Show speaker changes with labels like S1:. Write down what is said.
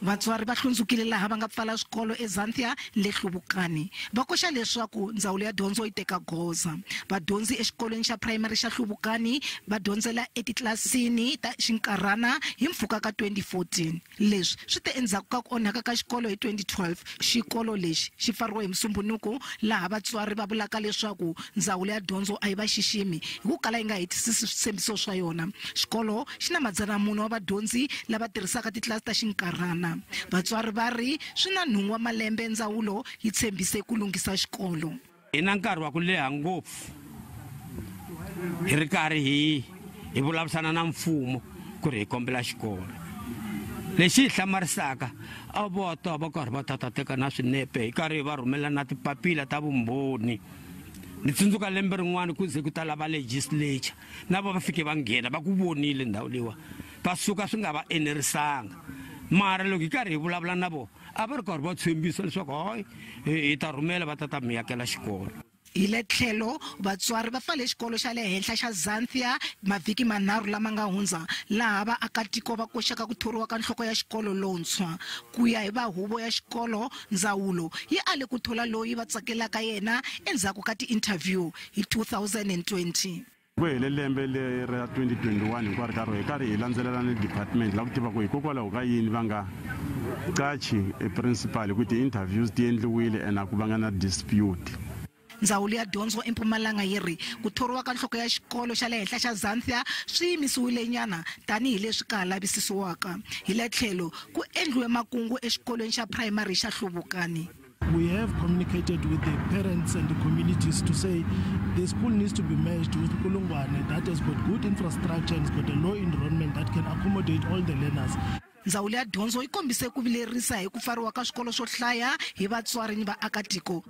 S1: Vatswari va hlundzukile laha va nga pfala swikolo eZanthia le Hluvukani. Va koxa leswaku ndzawulo ya dyondzo yi teka goza. Vadyondzi exikolweni xa phurayimari xa Hluvukani va dyondzela etitlilasini ta xinkarhana hi mpfhuka ka 2014. Leswi swi te endzhaku ka ku onhaka ka xikolo hi 2012. Xikolo lexi xi pfariwe hi Musumbhunuku laha vatswari va vulaka leswaku ndzawulo ya dyondzo a yi va xiximi hi ku kala yi nga hetisisi switshembiso swa yona. Xikolo xi na 400 wa vadyondzi lava tirhisaka titlilasi ta xinkarhana. Vatswari va ri swi na nhungu wa malembe ndzawulo yi tshembise ku lunghisa xikolo.
S2: Hi na nkarhi wa ku leha ngopfu hi ri karhi hi vulavurisana na mfumo ku ri hi kombela xikolo. Lexi hi hlamarisaka a vo ta va karhi va tata teka na swinepe hi karhi hi va rhumela na tipapila ta vumbhoni. Ni tsundzuka lembe rin'wana ku ze ku ta lava legislature na vo va fike va nghena va ku vonile ndhawu leyiwa va suka swi nga va enerisanga. Mara loko hi karhi hi vulavula na vona a va ri karhi va tshembisa leswaku hayi hi ta rhumela va ta ta mi akela xikolo.
S1: Hi le tlhelo vatswari va pfale xikolo xa le henhla xa Zanthia mavhiki manharhu lama nga hundza laha vaakatiko va koxaka ku thoriwa ka nhloko ya xikolo lontshwa. Ku ya hi va huvo ya xikolo, ndzawulo yi ale ku thola loyi va tsakelaka yena endzhaku ka ti-interview hi 2020.
S3: Ku hele lembe leri ra 2021 hinkwaro ka rona hi karhi hi landzelela ni department la ku tiva ku hikokwalaho ka yini va nga qachi e principal hi ku ti-interviews ti endliwile and a ku vanga na dispute.
S1: Ndzawulo ya dyondzo eMpumalanga yi ri ku thoriwa ka nhloko ya xikolo xa le henhla xa Zanthia swi yimisiwile nyana tanihileswi ka ha lavisisiwaka. Hi le tlhelo ku endliwe makungu exikolweni xa phurayimari xa Hluvukani.
S4: We have communicated with the parents and the communities to say the school needs to be merged with Nkulungwane that has got good infrastructure and has got a low enrollment that can accommodate all the learners.
S1: Ndzawulo ya dyondzo yi kombise ku vilerisa hi ku pfariwa ka swikolo swo hlaya hi vatswari ni vaakatiko.